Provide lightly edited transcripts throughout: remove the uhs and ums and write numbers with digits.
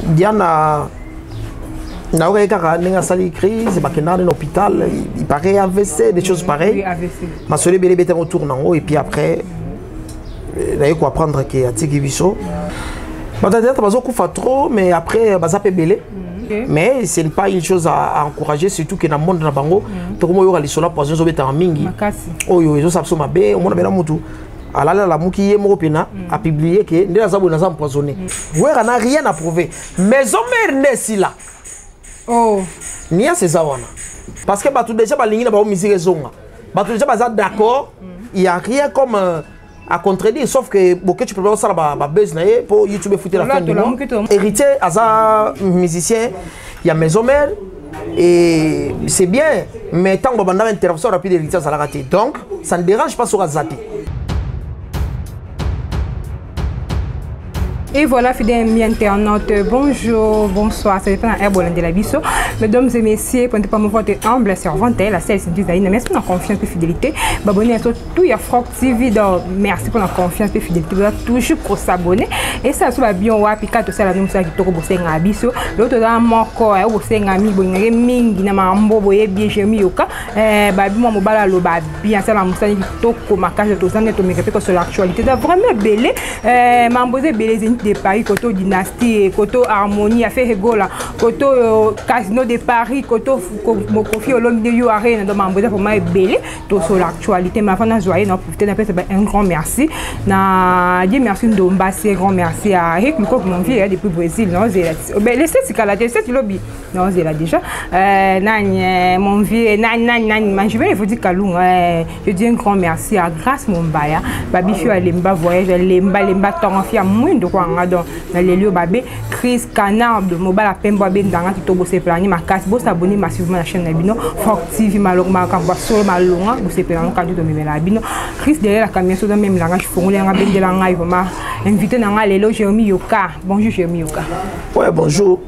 Diana nayokaki kaka ndenge asali crise, bakendaka nde na hôpital, il paraît AVC, des choses pareilles. Masolo ebele ebetaki autour nango et puis après naye koapprendre ke atiki biso. Bato ya théâtre bazokufa trop, mais après baza mpe ebele. Mais ce n'est pas une chose à encourager, surtout que na monde na bango tokomi oyoka lisolo ya poison ezobetaka mingi oyo ezosala biso mabe. Omona bena mutu alali, alamuki, ye moko mpena apublie ke nde naza boye, naza empoisonné. Wera n'a rien à prouver, Maison Mère nde esila. Oh. Niance eza wana parce que bato déjà balingi na bango musique ezonga, bato déjà baza d'accord, il y a rien comme à contredire, sauf que Boketshu peut osala babuzz na ye mpo YouTube efute la fin du mois. Héritier aza musicien ya Maison Mère et c'est bien, mais ntango babandaka intervention rapide, Héritier azalaka te, donc ça ne dérange pas soki aza te. Et voilà, fidèles amis internautes, bonjour, bonsoir, ça dépend de la biso. Mesdames et messieurs, pour ne pas me votre humble servante, la celle c'est Zaïna. Merci pour la confiance et fidélité. Abonnez à tout ya Frog TV, donc merci pour la confiance et fidélité. Vous avez toujours pour s'abonner. Et ça, soit bien wapi, quand ça la nous ça qui toko bosenga biso. L'autre dans moko, eh bosenga mi bolinga mingi na mambo boye bien Jérémy Yoka. Eh ba bi mo mobala loba bien ça la musani kitoko makasi tozanga to meka pe sur l'actualité. Vraiment ebele. Eh mambo ebele, Zénith de Paris, koto Dynastie, koto Harmonie, affaire Egola, koto Casino de Paris, koto Kofi Olomide U Arena, donc mambo eza vraiment ebele to sur l'actualité. Mais avant nazwa ye, na profiter napesa un grand merci na Dieu merci Ndombasi, grand merci à Rick Lukok, mon vieux depuis Brésil, non zela ben laissez tikala te c'est lobi, non zela déjà nani mon vieux nani nani nani mais je vais vous dire Kalunga, je dis un grand merci à Grâce Mombaya babifi alemba voyage lemba lemba tongo fia mwindo kwa nga, donc na lelio babe Chris Canard mobala pembo abendanga kitoko bosepelani makasi. Bosabonner massivement na chaîne na bino Frog TV, malonga makambo solo malonga bosepelani kandi tomemela bino. Chris derrière la caméra soza même langage fongoli yanga bendela ngai vraiment invité na ngai lelo Jérémy Yoka. Bonjour Jérémy Yoka. Ouais, bonjour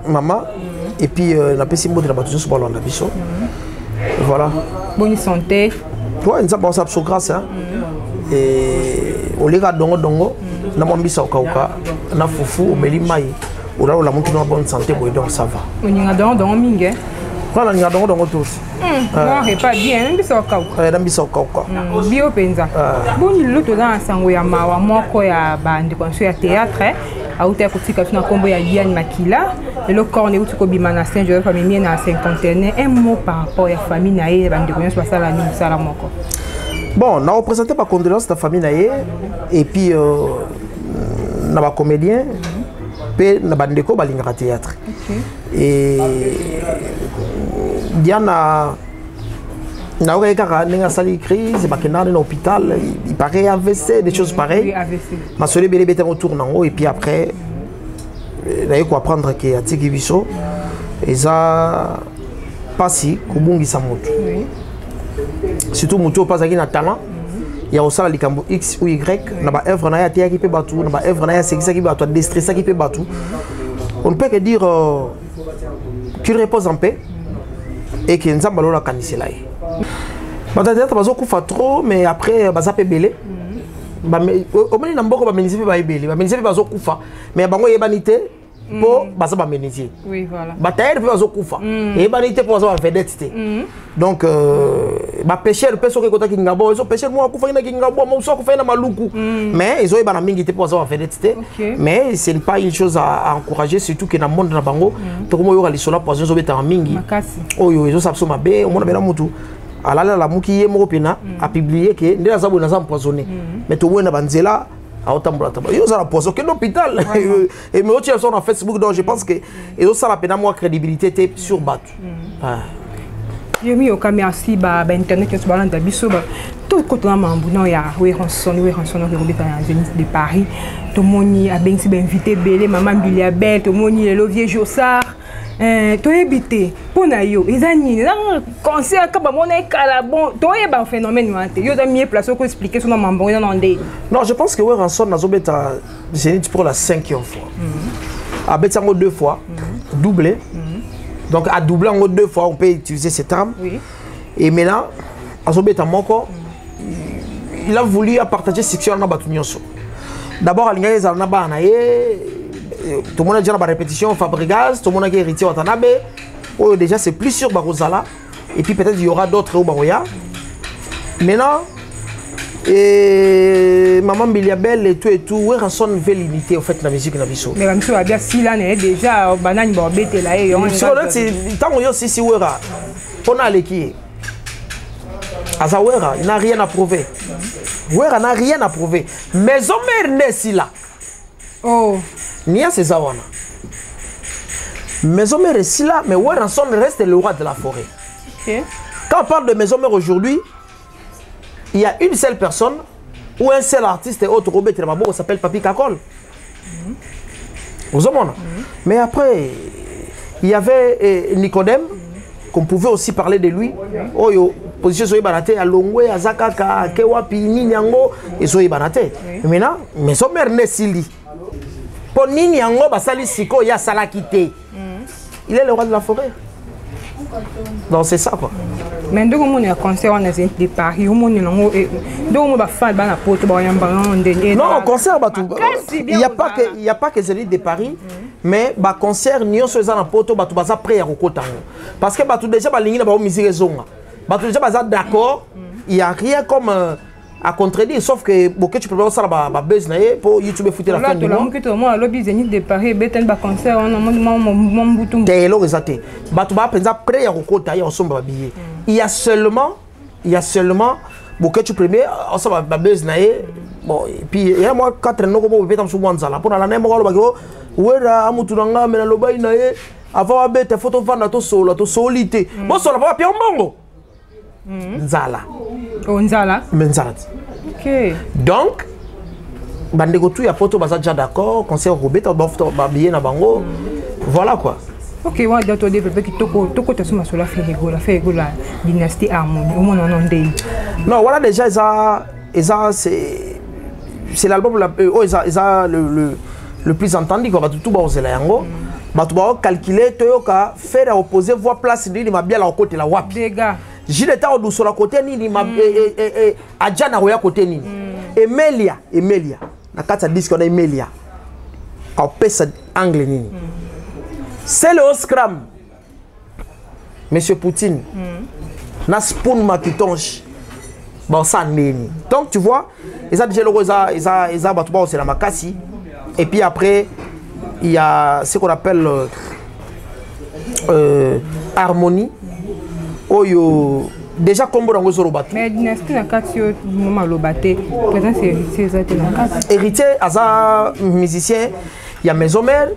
maman, et puis napesi mbote na bato nyonso balanda biso. Voilà. Bonne santé? Ouais, nzambe asala biso grâce, hein. Et oleka dongo dongo na mwa mbisa okauka na fufu, omeli mai, olala, olamuki na bonne santé boye, donc ça va. Oninga dongo dongo mingi? Wana nalinga dongo dongo tosi. Non, repas bien, mbisa okauka. Na mbisa okauka. Bio mpenza. Boni lelo toza na sango ya mawa moko ya bandeko na biso ya théâtre auta ya kotika biso na nkombo ya Diane Makila. Lelo corne euti kobima na Saint Joseph, amemie na cinquantenaire. Un mot par rapport ya famille na ye, bandeko nyonso basala ni mosala moko. Bon, na représente bacondoléance na famille na ye et puis na bacomédien mpe na bandeko balingaka théâtre. Et Diana nayokaki kaka ndenge asali crise, bakendaka nde na hôpital, il paraît AVC, des choses pareilles. Masolo ebele ebetaki autour nango et puis après naye koapprendre ke atiki biso. Eza mpasi kobungisa motu, surtout motu oyo mpe azalaki na talent ya kosala likambo x ou y na baœuvre na ye. Ateyaki mpe bato na baœuvre na ye, asekisaki bato, adestressaki mpe bato. On ne peut que dire qu'il repose en paix et que Nzambe alola akanisela ye. Bato ya théâtre bazokufa trop, mais après baza mpe ebele. Omoni na mboka bamenuisier mpe baebele, bamenuisier mpe bazokufa, mais bango eyebani te mpo baza bamenuisier. Batailleur mpe bazokufa, eyebani te mpo baza bavedette te. Donc bapêcheur mpe soki ekotaki Ngabo, ezo pêcheur moko akufaki na Kingabwa, mosusu akufaki na Maluku, mais ezoyebana mingi te mpo baza bavedette te. Mais ce n'est pas une chose à encourager, surtout que na monde na bango tokomi oyoka lisolo ya poison ezobetaka mingi oyo ezosala biso mabe. Omona bena mutu alali, alamuki, ye moko mpena apublie ke nde naza boye, naza empoisonné, mais tomoni na banzela aotambola tambola. Yo oza na poison, okende hôpital, mais otia biso na Facebook. Donc je pense que ezosala mpena mwa crédibilité te sur bato. Jérémy Yoka, merci. Ba bainternet nyonso balanda biso, tokotona mambu na ya Werrason. Werrason okekobeta na Zénith de Paris. Tomoni abengisi bainvité ebele, mama Mbili ya Bel, tomoni lelo vieux Josar. Toyebi te mpo na yo eza nini, eza concert ka bamona ekala. Bon, toyeba phénomène wana te, yo oza mieux place oko expliquer so na mambo eza na ndeni. Non, je pense que Werrason azobeta Zénith pour la cinquième fois. Abeti yango deux fois, doublé. Donc a doublé yango deux fois, on peut utiliser ce terme. Et maintenant azobeta moko, il a voulu partager succès wana na bato nyonso. D'abord alingaki ezala na bana na ye. Tout le monde a déjà la répétition, Fabregas, tout le monde a héritier Watanabe. Oh, déjà, c'est plus sûr, bakozala. Et puis peut-être il y aura d'autres au Baroya. Maintenant, et maman Mbilia Bel et tout, Werrason veut limiter en fait la musique na biso. Mais bamiso babia sila na ye déjà, banani babetela ye? Ntango yo sisi Wera mpona aleki ye, aza Wera, il n'a rien à prouver. Wera n'a rien à prouver. Maison Mère nde esila. Oh. Nias eza wana. Maison Mère esila, mais Werrason reste le roi de la forêt. Quand on parle de Maison Mère aujourd'hui, il y a une seule personne ou un seul artiste et autre, Robert Maboko, s'appelle Papi Kakol. Ozomona. Mais après, il y avait Nicodème, qu'on pouvait aussi parler de lui. Oyo, position ezoyebana te, alongwe, aza kaka, ake wapi, nini yango, ezoyebana te. Maintenant, Maison Mère nde esili. Po nini yango basali sikoyo ye asalaki te. Il est le roi de la forêt. Donc c'est ça quoi. Mais ndenge omoni ya concert wana Zénith de Paris, omoni nango ndenge omoni bafan bana Poto bayamba yango ndenge? Non, concert bato, il y a pas que Zénith de Paris, mais ba concert nyonso eza na Poto, bato baza prêt ya kokota yango. Parce que bato déjà balingi na bango musique ezonga. Bato déjà baza d'accord, il y a rien comme à contredire, sauf que Boketshu peux osala ba buzz na ye po YouTube efute la fin du mois. Tolamuki, tomona alobi Zénith de Paris ebetani, baconcert wana mwa mbutu. Te, eloko eza te. Bato baa mpenza prêt ya kokota, ya kosomba babillet. Il y a seulement Boketshu Premier osala babuzz na ye. Bon, et puis ya mwa 4 noko mo beta mosusu mwa nzala mpo na landa ye moko alobaki o Wera amutu na nga, me nalobai na ye avant abeta fo tovanda tosolola, tosoli te, bosola mpo bapia mbongo, nzala. O nzala. Me nzala te. Donc bandeko tu ya Poto baza déjà d'accord, concert kobeta, bafuta babillet na bango, voilà quoi. Ok, wana da todéveloppe kitoko. Tokota so masolo ya Ferre Gola. Ferre Gola, Dynastie, Harmonie, omona wana ndeni? Non, voilà, déjà eza c'est l'album oyo eza le plus entendu quoi. Bato tu baozela yango, bato baocalcule, toyoka Ferre aopose voix place nini, Mabiala okotela wapi, dega Gilles eta odusola kote nini, aja na koya kote nini, Emelia, Emelia na kati ya disque wana, Emelia aopesa angle nini, c'est le Oscram, Monsieur Poutine na Spoon Makitonche baosala ndeni. Donc tu vois, eza déjà eloko eza bato baosela makasi. Et puis après, il y a ce qu'on appelle Harmonie, oyo déjà kombo nango ezoloba tu. Mais Dynastie na kati oyo moma aloba te, présence Héritier eza te na kati. Héritier aza musicien ya Maison Mère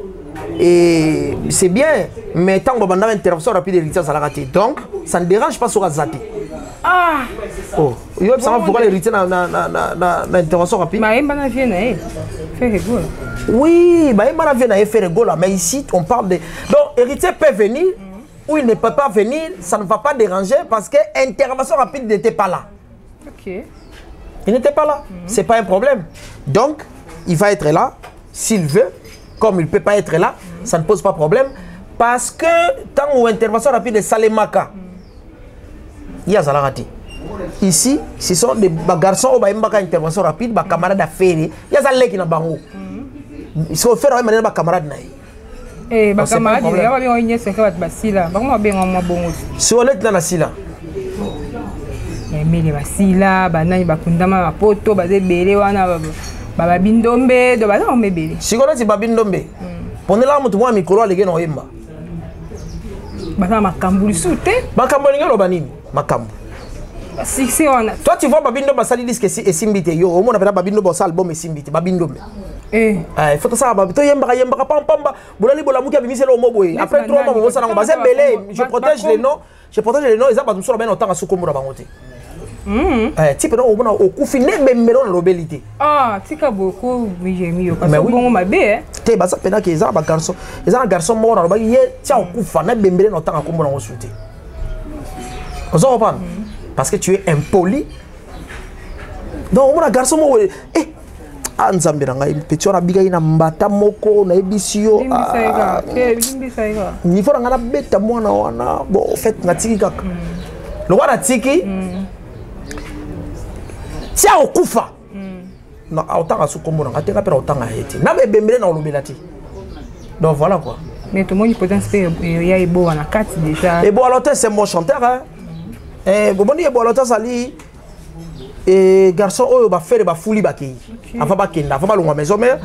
et c'est bien, mais ntango babandaka intervention rapide, Héritier azalaka te. Donc ça ne dérange pas soki aza te. Ah. Oh, yo bisanga vocal Héritier na intervention rapide. Bayemba na vie na ye Ferre Gola. Oui, bayemba na vie na ye Ferre Gola, mais ici on parle de, donc Héritier peut venir ou il ne peut pas venir, ça ne va pas déranger parce que intervention rapide n'était pas là. Il n'était pas là. C'est pas un problème. Donc, il va être là s'il veut. Comme il ne peut pas être là, ça ne pose pas problème. Parce que tant où intervention rapide esalemaka, il y a te. Ici, ce sont des garçons oyo bayembaka intervention rapide, ba camarade ya Ferre. Il y a leki na bango. Il faut faire même ba camarade na ye. Eh, bacamarade ya babenga nyonso bato basila, bango babenga mwa bongo. Si oleti na sila. Emele basila, banani bakundama, bapoto baza ebele wana, bababi ndombe do baza bango ebele. Sikoyo neti babi ndombe, pondelaka motu mwa mikolo aleki na oyemba. Baza na makambo lisusu te. Makambo elingi oloba nini? Makambo succès wana. Toi, tu vois, babi ndombe asali disque esimbi te. Yo omona mpena babi ndombe osala album esimbi te, babi ndombe. Il faut tosala toyembaka yembaka pampamba, bolali bolamuki, abimiseli omo boye, après 3 mois bosala yango. Baza ebele, je protège les noms, je protège les noms. Eza bato mosusu na bena otanga so kombo na bango te. Ti mpena omona okufi nde bembele nalobeli te. Tika boko Jérémie, yo kasi bongo mabe. Te, baza mpenaki, eza na bagarçon, eza na garçon moko nalobaki ye tia okufa na bembele na otanga kombo nango su te. Oza comprendre? Parce que tu es impoli. Donc omona garçon moko, eh, ah, Nzambe na ngai, petit wana abikaki na mbata moko, nayebisi yo niveau na ngai nabeta mwana wana. Bon, en fait natiki kaka lokwa natiki tia okufa aotanga so kombo na ngai te, nga mpe na otanga ye te, na ebembele na olobela te. Donc voilà quoi. Mais tomoni présence mpe ya Eboa na kati déjà. Eboa Lotin, c'est mon chanteur, hein. Eh, bomoni Eboa Lotin azali e garçon oyo bafere bafuli bakei avant bakenda, avant balongwa maison mère,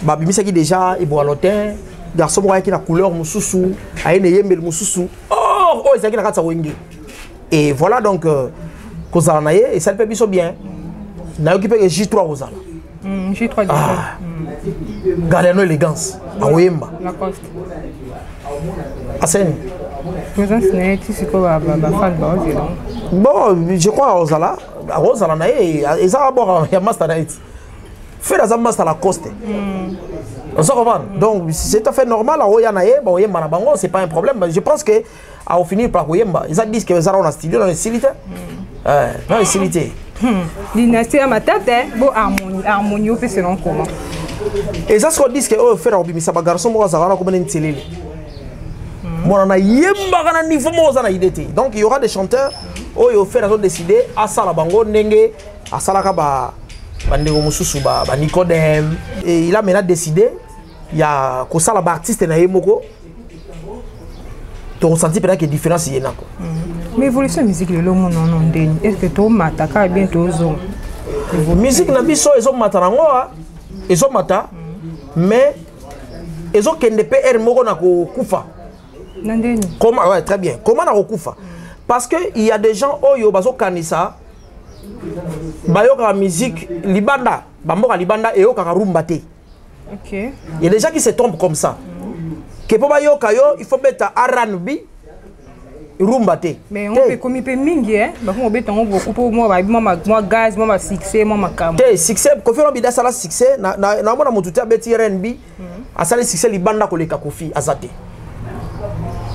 babimisaki déjà Eboa Lotin, garçon moko ayaki na couleur mosusu, aye na eyembeli mosusu or oyo ezalaki na kati ya Wenge. Et voilà, donc kozala na ye esali mpe biso bien. Nayoki mpe J3 kozala. J3. Ah. Galiano Élégance akoyemba. Lacoste. Aseni. Présence na ye ti sikoyo, bafan baozela. Bon, je crois akozala, akozala na ye, eza bord ya master na ye ti Ferre aza master Lacoste. Ozo comprendre? Donc c'est tout à fait normal, aoya na ye, baoyemba na bango, c'est pas un problème. Je pense que aofinir par koyemba. Eza disque eza na studio, na esili te, na esili te. Dynastie ya Matata bo harmonie, harmonie ope selon comment? Eza siko disque oyo Ferre akobimisa bagarçon moko azalaka wana, komona ntelele mwana nayembaka na niveau moko oza na idée te. Donc il y aura des chanteurs oyo Ferre azodécide asala bango ndenge asalaka ba bandeko mosusu, banicodème. Et il a maintenant décidé ya kosala baartiste na ye moko, tokosanti mpena ke différence ye nako. Mais évolution ya musique lelo monono ndeni? Est ce que tomata kaka bien, tozonga? Musique na biso ezomata nango, ezomata, mais ezokende mpe aire moko na kokufa. Na ndeni? Comment? Ouais, très bien. Comment na kokufa? Parce que il y a des gens oyo bazokanisa bayokaka musique libanda, bamboka libanda eyokaka rumba te. Il y a des gens qui se trompent comme ça, ke mpo bayoka yo, il faut beta R&B, rumba te. Mais on peut komi mpe mingi bakoma obeta yango beaucoup mpo mwa bayebi mwa gaz, mwa basuccès, mwa makambo. Te, succès, Koffi Olomide asala succès. Namona motu te abeti R&B asali succès libanda koleka Koffi, aza te.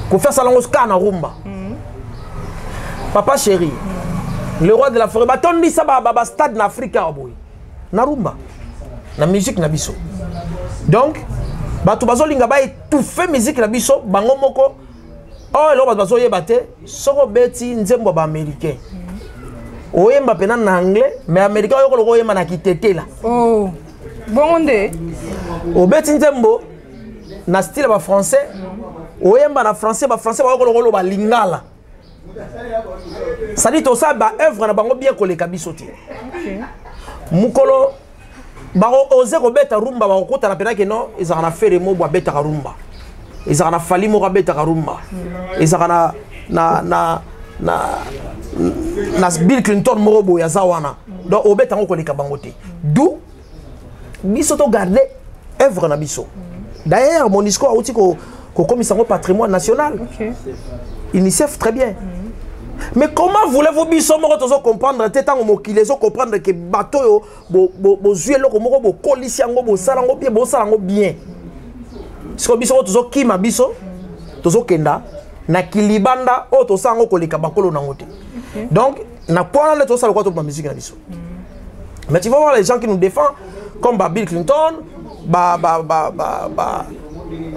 Koffi asala yango kaka na rumba. Papa Chéri, le roi de la forêt, batondisa bastade na Afrique awa boye na rumba, na musique na biso. Donc bato bazolinga baétouffe musique na biso bango moko. Oyo eloko bato bazoyeba te, soki obeti nzembo ya baaméricain, oyemba mpena na anglais, mais américain oyo koloko oyemba na kitetela. Oh. Bongo nde. Obeti nzembo na style ya bafrançais, oyemba na français, bafrançais bayokoloko oloba lingala. Sadi tosala baœuvre na bango bien koleka biso te. Mokolo bako ose kobeta rumba, bakokutana mpena ke non, ezalaka na Ferre moko abetaka rumba, ezalaka na Fally moko abetaka rumba, ezalaka na Bill Clinton moko boye aza wana. Donc obeta yango koleka bango te. D'où biso togarde œuvre na biso. D'ailleurs Monusco auti kokomisa yango patrimoine national. UNICEF, très bien. Mais comment voulez-vous biso moko tozo comprendre te, ntango mokili ezo comprendre ke bato oyo bozwi eloko moko, bokolisi yango, bosala yango bien, bosala yango bien, sikoyo biso moko tozokima, biso tozokenda na kilibanda oyo tosala yango koleka bakolo nango te? Donc na pwana nde tosala lokwa tobima musique na biso. Mais tu vas voir les gens qui nous défendent comme ba Bill Clinton, ba ba ba ba ba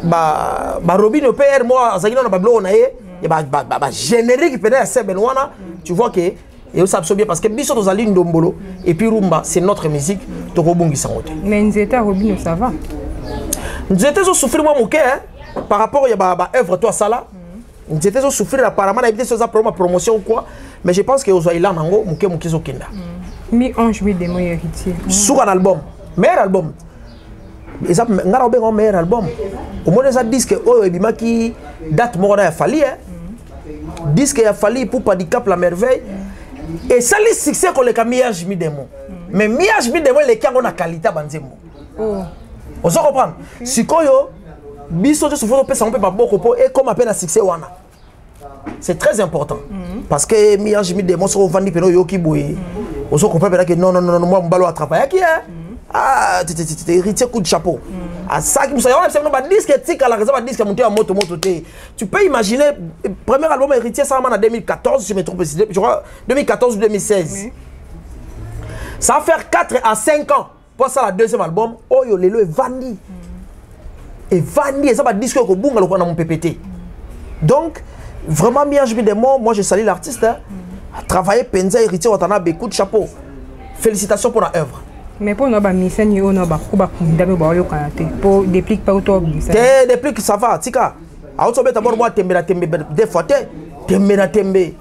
ba ba Robin PR, moi azalaki nano na babiloko na ye ya ba générique pene ya seben wana. Tu vois que eyosala biso bien parce que biso tozali ndombolo et puis rumba, c'est notre musique, tokobungisa yango te. Mais nzete ya Robino, ça va? Nzete ezosouffrir mwa moke, hein, par rapport ya ba œuvre to asala. Nzete ezosouffrir apparemment, nayebi te so eza problème ya promotion ou quoi, mais je pense que ozwa elan nango moke moke, ezokenda. Mi ange mi démon, Héritier. Suka na album, meilleur album eza nga na obenga meilleur album. Omoni, eza disque oyo ebimaki date moko na ya Fally, eh? Disque ya Fally Ipupa Dicap la Merveille esali succès koleka Mi-ange mi-démon, mais Mi-ange mi-démon eleki yango na qualité ya banzembo. Ozo comprendre? Sikoyo biso nyonso fo topesa yango mpe maboko mpo ekóma mpe na succès wana. C'est très important parce que Mi-ange mi-démon, soki ovandi mpena oyoki boye, ozo comprendre mpena ke non, non, non, non, mwa mobali oyo atravaillaki. Ah, Héritier, coup de chapeau. Asaki mosa yango na biso badisque etikalaka, eza badisque ya moto ya moto moto te. Tu peux imaginer, premier album Héritier esalama na 2014, je me trompe, je crois 2014 ou 2016. Ça va faire 4 à 5 ans po asala deuxième album oyo lelo evandi, evandi, eza badisque oyo kobunga lokola na mopepe te. Donc vraiment, Mi-ange mi-démon, moi je salue l'artiste, hein. A travaillé penza, Héritier Watanabe, coup de chapeau, félicitations pour la œuvre. Mais mpo na bamisani oyo na bakundami baoyokana te, mpo Déplique mpe auto obimisa. Te, Déplique, ça va, tika auti obeta bord mwa tembe na tembe, deux fois te, tembe na tembe,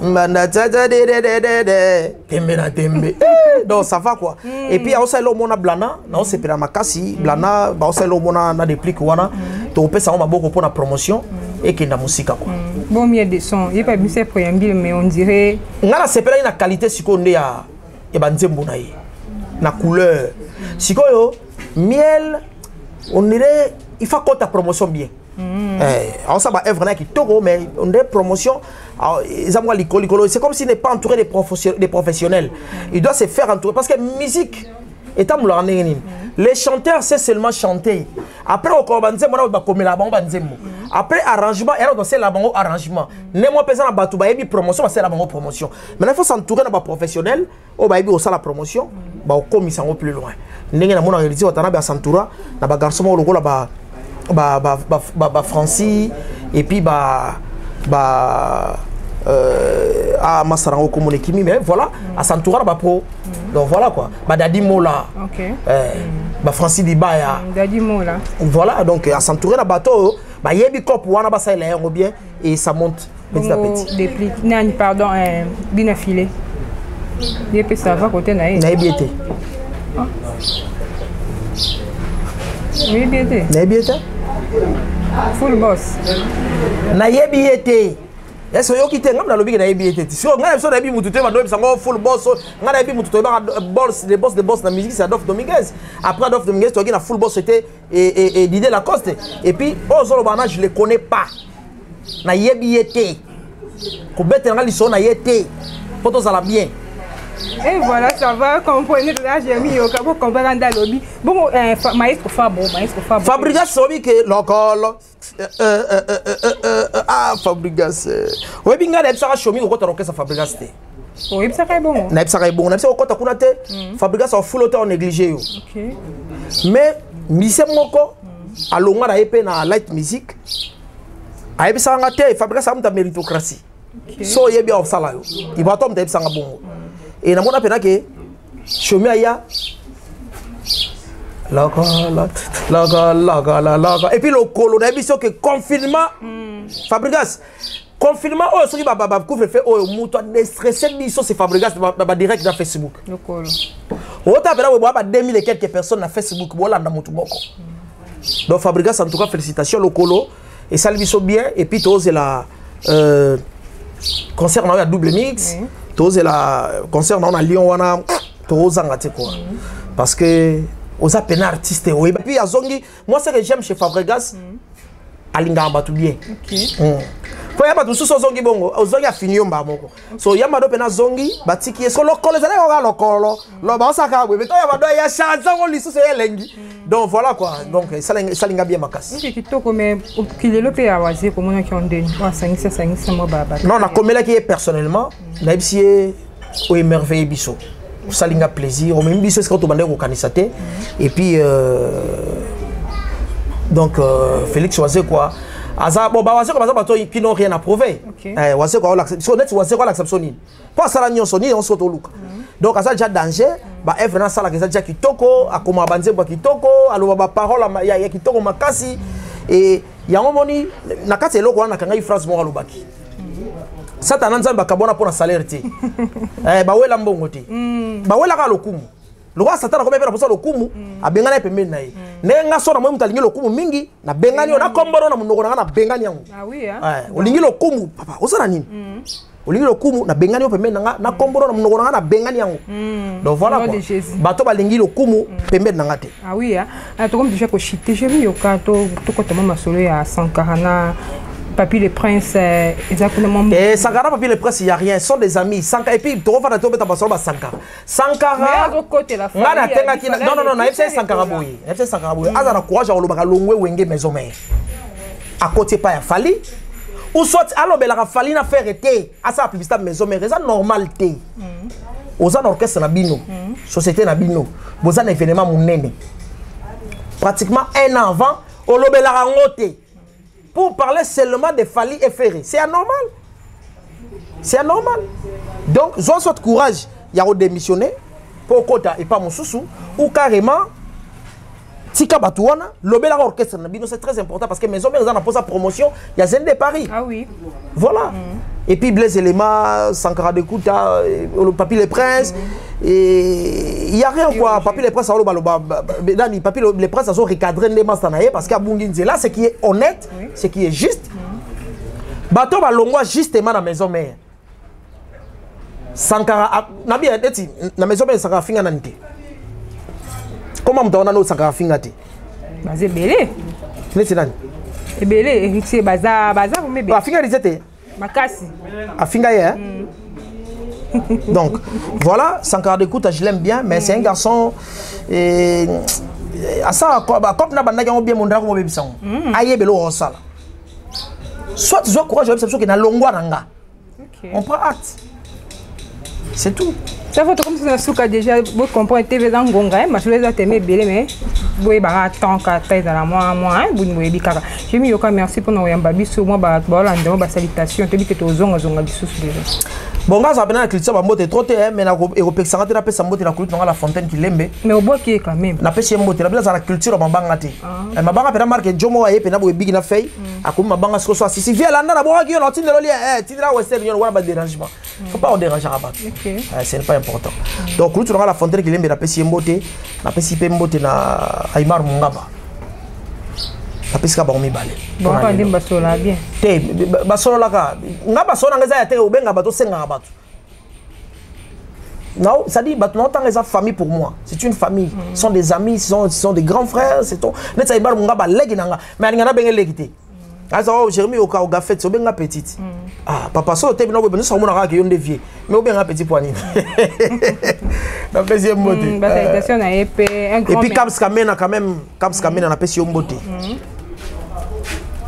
mbanda tata dedededede, tembe na tembe. Eh, donc ça va quoi. Et puis aosalela omona Blana, naosepela makasi. Blana baosalela omona na Déplique wana, tokopesa yango maboko mpona promotion ekenda mosika quoi. Bon, miel de son, ye pa bimisa préambule, mais on dirait Nga nasepelaki na qualité sikoyo nde ya banzembo na ye na couleur. Sikoyo Miel, on dirait il faut kota promotion bien. Aosala baœuvre na ya kitoko, mais on dirait promotion eza mwa likolo likolo. C'est comme s'il n'est pas entouré des professionnels. Il doit se faire entourer, parce que musique etambolaka ndenge nini? Les chanteurs, c'est seulement chanter. Après okoba banzembo na bakomela bango banzembo, après arrangement era tosala bango arrangement nde mwa mpenza na bato bayebi promotion, basala bango promotion. Maintenant il faut s'entourer na baprofessionnel oyo bayebi kosala promotion, bakokomisa yango plus loin. Ndenge namonaka Héritier Watanabe asentoura na bagarçon moko lokola ba Francis et puis ba ba ah, masara yango komona ekimi, mais voilà, asentoura na bapro. Donc voilà quoi, badadi Mola, ba Francis Libaya. Dadi Mola. Voilà, donc asentouré na bato oyo bayebi cope wana, basalela yango bien et ça monte petit à petit. Déplique nani, pardon, bina filé, ye mpe ça va côté na ye. Nayebi ye te. Oyebi ye te? Nayebi ye te. Full Boss. Nayebi ye te. Ese oyoki te? Ngai nalobi ke nayebi ye te. Siko ngai na biso nayebi mutu te, bando oyebisa ngo Full Boss. Ngai nayebi mutu toyebaka boss, le boss de boss na musique, c'est Adolphe Dominguez. Après Adolphe Dominguez, toyaki na Full Boss, c'était et Didier Lacoste. Et puis oyo ozoloba na, je le connais pas, nayebi ye te, kobetela nga lisolo na ye te mpo tozala bien. Et voilà, ça va, comprenez, là, j'ai mis au cabot, comprendre alobi. Bon, maestro Fabo, maestro Fabo. Fabrigas oyebi ke lokolo ah, Fabrigas, oyebi ngai nayebisaka Shomi kokota na orchestre Fabrigas te. Oyebisaka ye bongo? Nayebisaka ye bongo, nayebisaka kokota kuna te, Fabrigas afulo te, onéglige yo. Mais musicien moko alongwa na ye mpe na Light Music ayebisaka nga te, Fabrigas amuta méritocratie. So oyebi akosala yo ibato, moto ayebisanga bongo e namona mpena ke Shomi aya laka laka laka laka. Et puis lokolo nayebi soki confinement, Fabrigas, confinement oyo, soki bacouvre-feu oyo, moto adestresse biso c'est Fabrigas. Badirect na Facebook ota mpena boye boya ba 2000 et quelques personnes na Facebook bolanda motu moko. Donc Fabrigas, en tout cas félicitations, lokolo esali biso bien. Et puis tozela concert na oyo ya double mix, tozela concert na oyo na Lyon wana, tozanga te quoi, parce que oza pena artiste oyeba. Puis azongi, moi ce que j'aime chez Fabregas, alingaka bato bien. Po ya bato mosusu ozongi bongo, ozongi afini yo mbaa moko. So yamba do mpena azongi, batiki ye so lokolo ezalaki kaka lokolo lo baosaka boye, to yamba do ya change yango lisusu ya elengi. Donc voilà quoi, donc esalinga bien makasi. Ok, kitoko. Mais kilelo mpe ya waze komonaki yo ndeni asangisi asangisi mwa ba Non, nakomelaki ye personnellement, nayebisi ye oémerveille biso, osalinga plaisir, omemi biso esika tobandaki kokanisa te. Et puis donc Félix Wazekwa aza bon, bawazekwa baza bato qui n'ont rien à prouver. Eh, Wazekwa olakisa biso neti Wazekwa alakisa biso nini mpo asala nyonso nini nyonso toluka. Donc aza déjà danger, baœuvre na asalaka eza déjà kitoko, akomaka banzembo ya kitoko, aloba baparole ya kitoko makasi. E yango moni na kati ya eloko wana nakangaki phrase moko alobaki: Satana, Nzambe akabwana mpo na salaire te. Eh, bawela mbongo te, bawelaka lokumu. Lokola Satana akomi mpe na posa lokumu, abengani ye pembeni na ye. Ndenge nga so na moi moto alingi lokumu mingi, nabengani yo na kombono na monoko na nga, nabengani yango. Ah oui, hein? Eh, olingi lokumu papa, osala nini? Olingi lokumu, nabengani yo pembeni na nga na kombono na monoko na nga, nabengani yango. Donc voilà Nom quoi. de Jésus. Bato balingi lokumu pembeni na nga te. Ah oui, hein? Ah, tokomi déjà koshite. J'ai yoka tokotama masolo ya Sankara na Papi le Prince, eza kuna mwa Eh, Sankara, Papi le Prince, il y a rien, ils sont des amis. Sankara et puis tokofanda tobeta basolo ba Sankara. Sankara azokotela. Nga natengaki, non non non, nayebisa ye Sankara boye, nayebisa ye Sankara boye, aza na courage ya kolobaka longwe Wenge Maison Mère, akoti epai ya Fally, ou soit alobelaka Fally na Ferre te, asala publicité ya Maison Mère, eza normal te. Oza na orchestre na bino, société na bino, boza na événement monene, pratiquement un an avant olobelaka yango te pour parler seulement de Fally et Ferré. C'est anormal, c'est anormal. Donc zwa soit courage ya kodémissionner. mpo okota epa mosusu ou carrément tika bato wana lobelaka orchestre na bino. C'est très important parce que Maison Mère eza na mposa promotion ya Zénith de Paris. Ah oui. Voilà. Et puis Blaise Elema, Sankara Dekuta, Papi le Prince, et il y a rien quoi. Papi le Prince aloba loba nani, Papi le Prince azo recadrer nde masta na ye parce que abungi nzela, ce qui est honnête, ce qui est juste. Bato balongwa justement na Maison Mère, Sankara nabi neti na Maison Mère, Sankara finga nani te? Comment moto wana no Sankara finga te? Baza ebele. Neti nani? Ebele, Héritier, baza vraiment ebele. Afinga Héritier te? Makasi. Afinga ye, hein? Donc voilà, Sankara Dekuta, je l'aime bien, mais c'est un garçon et asala comme na bandaki yango bien, mondaka mobebisa yango, ayebela oyo osala, soit zwa courage, oyebisa biso ke nalongwa na nga. On prend acte, c'est tout. Ça va, comme ça suka déjà, bo comprendre TV eza ngonga, masolo eza teme ebele, mais boyebaka tant ka ta ezala mwa mwa boni boyebi kaka. Jérémie Yoka, merci mpona koyamba biso. Mwa bato baolanda mo basalutation, toyebi ke tozongazonga lisusu déjà. Bon, nga azala pena na culture bambote trop te, mais ekopekisanga te napesa mbote na kulutu nanga La Fontaine Kilembe. Mais obwaki ye quand même. Napesi ye mbote. Nabi azala na culture ya mabanga te. Mabanga mpena marke jomo aye mpena boye ebiki na fei akomi mabanga siko so asisi vie alanda na bwakaki yo na otindelo lie tindela Western Union wana badérangement, faut pas odérangeaka bato. Ce n'est pas important. Donc kulutu nanga La Fontaine Kilembe, napesi ye mbote. Napesi mpe mbote na Aimar Mongaba, napesi kaka bango mibale. Bango nde basolola bien. Te, basololaka nga, basolo nanga eza ya te. Obenga bato, osengaka bato. Non, c'est-à-dire bato naotanga eza famille. Pour moi, c'est une famille. Ce sont des amis, ce sont des grands frères. C'est ton neti Aimar Monga, baleki na nga, mais alinga nabenge leki te. Aza o Jérémie Oka oga fête, obenga petite. Ah papa, so otebi na boye nyonso, omona kaka yo nde vie, mais obenga petit po nini? Napesi ye mbote. Basalutation na ye mpe un Et grand puis Kabs Kamena quand même, Kabs Kamena, napesi yo mbote.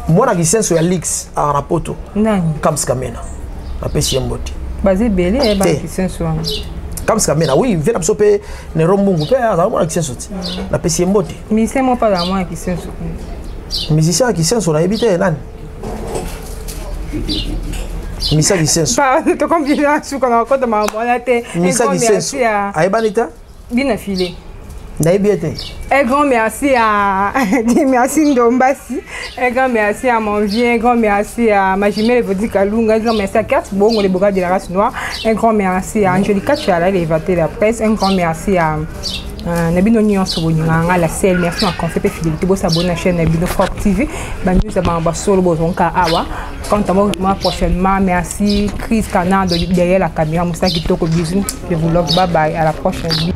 Mwana kisenso ya Lix aka na Poto. Nani? Kabs Kamena, napesi ye mbote. Baza ebele Te. bakisenso wana. Kabs Kamena, oui, vie na biso mpe Nero Mbungu mpe azala mwana kisenso ti, napesi ye mbote. Musicien moko azala mwana kisenso. Musicien ya kisenso nayebi te nani musicien ya kisenso. Tokombina suka na kokota makambo wana te. Un Musicien ya grand kisenso merci à ayebani te. Bina File. Nayebi ye te. Un grand merci à merci Ndombasi, un grand merci à mon vieux, un grand merci à ma jumelle Vodi Kalunga, un grand merci à Kat Bongo, le beau de la race noire, un grand merci à Angelica Chala, l'évaté de la presse, un grand merci à na bino nyonso bolingaka nga la selle. Merci na confiance mpe fidélité. Bosabonner na chaîne na bino Frok TV, banews ya bango basolo bozonka awa. Quant à moi, prochainement. Merci Chris Canard derrière la caméra, mosala kitoko. Bisous, je vous love, bye bye, à la prochaine.